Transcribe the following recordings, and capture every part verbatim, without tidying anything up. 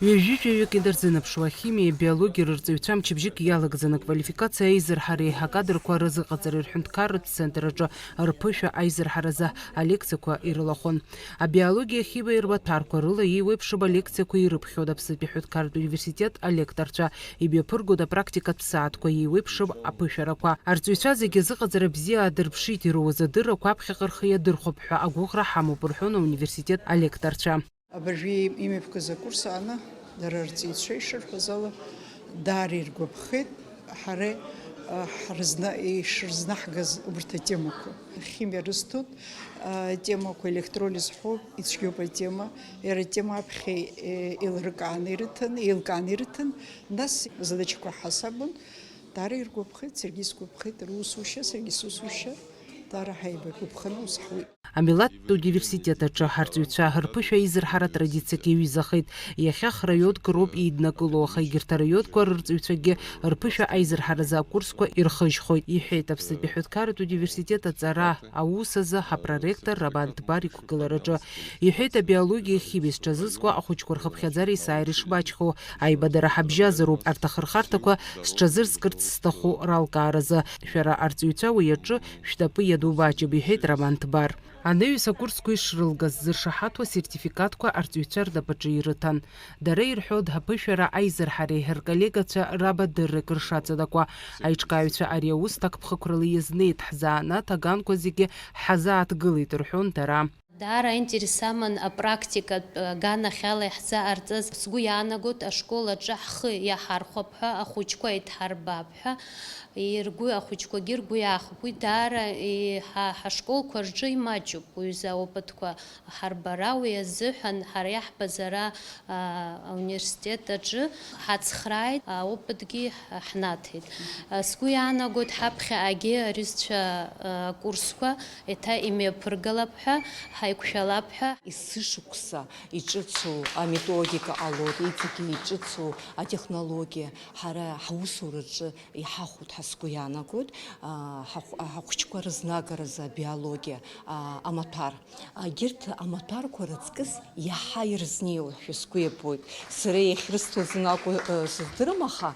Ҩажәи жәаҩык инарзынаԥшуа ахимиеи абиологиеи рырҵаҩцәа мчыбжьык иалагӡаны аквалификациа аизырҳареи акадрқәа рызыҟаҵареи рҳәынҭқарратә центр аҿы рԥышәа аизырҳаразы алекциақәа ирылахәын. Абиологиа, ахимиа рмаҭәарқәа рыла еиуеиԥшым алекциақәа ирыԥхьон Аԥснытәи аҳәынҭқарратә университет алекторцәа, имҩаԥыргон апрактикатә сааҭқәа еиуеиԥшым аԥышәарақәа. Арҵаҩцәа зегьы азыҟаҵара бзиа аадырԥшит, ироуз адыррақәа аԥхьаҟа рхы иадырхәап ҳәа агәыӷра ҳамоуп рҳәон ауниверситет алекторцәа. Абыржәы имҩаԥгаз акурс ааны, дара рҵаҩцәа ишырҳәаз ала, даара иргәаԥхеит ҳара, а, ҳрызна-, ишырзнаҳгаз убарҭ атемақәа. Ахимиа рызҭоит, а, темақәа, электролиз ҳәоуп, ицәгьоуп атема, иара атема аԥхьа, е, еилыркааны ирыҭан, еилкааны ирыҭан, нас задачақәа ҳасабын, даара иргәаԥхеит, саргьы сгәаԥхеит, русушьа, саргьы сусушьа, даара ҳаибагәаԥханы ус ҳуеит. Амилаҭтә университет аҿы ҳарҵаҩцәа рԥышәа аизырҳара традициак иаҩызахеит. Иахьа храионк роуп еиднакыло, аха егьырҭ араионқәа рырҵаҩцәагьы рԥышәа аизырҳаразы акурсқәа ирхыжьхоит, иҳәеит Аԥснытәи аҳәынҭқарратә университет аҵара аус азы ҳапроректор Роман Ҭбар иқәгылараҿы. Иҳәеит, абиологиеи ахимиеи зҽазызкуа ахәыҷқәа рхыԥхьаӡара есааира ишмаҷхо, аибадара ҳабжьазароуп, арҭ ахырхарҭақәа сҽазырскырц сҭаху ралкааразы. Шәара арҵаҩцәа уи аҿы шәнапы иану маҷым, иҳәеит Роман Ҭбар. Анаҩс акурсқәа ишрылгаз зыршаҳаҭуа асертификатқәа арҵаҩцәа рнапаҿы ирыҭан. Дара ирҳәоит, аԥышәара аизырҳареи рколлегацәа рабадыррак ршаҵанакуа. Аиҿкааҩцәа ари аус ҭакԥхықәрала иазнеит, ҳзанааҭ аганқәа зегьы ҳазааҭгылеит, рҳәон дара. Даара аинтерес аман апрактикатә аганахьала иаҳзаҟарҵаз. Сгәы иаанагоит, ашкол аҿы ҳхы иаҳархәап ҳәа, ахәыҷқәа еидҳарбап ҳәа, иргәы, ахәыҷқәагьы ргәы иаахәап. Уи даара, и-, ҳа-, ҳашколқәа рҿы имаҷуп уи азы аопытқәа ҳарбара, уи азыҳәан ҳара иаҳбаз ара, а, ауниверситет аҿы ҳацхрааит, аопытгьы ҳнаҭеит. А, сгәы иаанагоит, ҳаԥхьаҟагьы арҩызцәа, а, акурсқәа еиҭа имҩаԥыргалап ҳәа, ҳаиқәшәалап ҳәа. Есышықәса иҿыцу аметодика ҟалоит, иҵегьы иҿыцу атехнологиа ҳара ҳусураҿы иҳахәоит ҳәа сгәы иаанагоит, а, ҳахә-, ҳахәыҷқәа рызнагаразы абиологиа, а, амаҭәар. Егьырҭ амаҭәарқәа раҵкыс иаҳа ирызнеиуашәа сгәы иабоит. Сара иахьрысҭоз анакәу, э, сыздырам, аха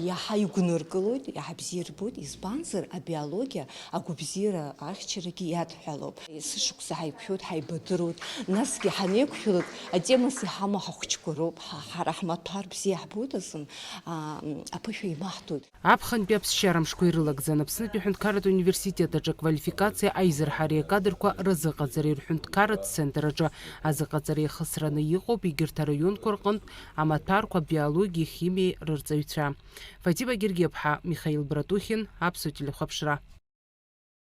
иаҳа игәныркылоит, иаҳа бзиа рбоит, избанзар, абиологиа агәабзиара ахьчарагьы иадҳәалоуп. Есышықәса ҳаиқәшәоит, ҳаибадыруеит, насгьы ҳанеиқәшәалак, атемас иҳамоу ҳахәыҷқәа роуп, ҳа-, ҳара ҳмаҭәар бзиа ҳбоит азын, а, м, аԥышәа имаҳҭоит. Аԥхынтәи аԥсшьара мшқәа ирылагӡан Аԥснытәи аҳәынҭқарратә университет аҿы аквалификациа аизырҳареи акадрқәа рызыҟаҵареи рҳәынҭқарратә центр аҿы азыҟаҵара иахысраны иҟоуп егьырҭ араионқәа рҟынтә амаҭәарқәа, абиологиеи ахимиеи рырҵаҩцәа. Фатима Гергиаԥҳа, Михаил Братухин, Аԥсуа телехәаԥшра.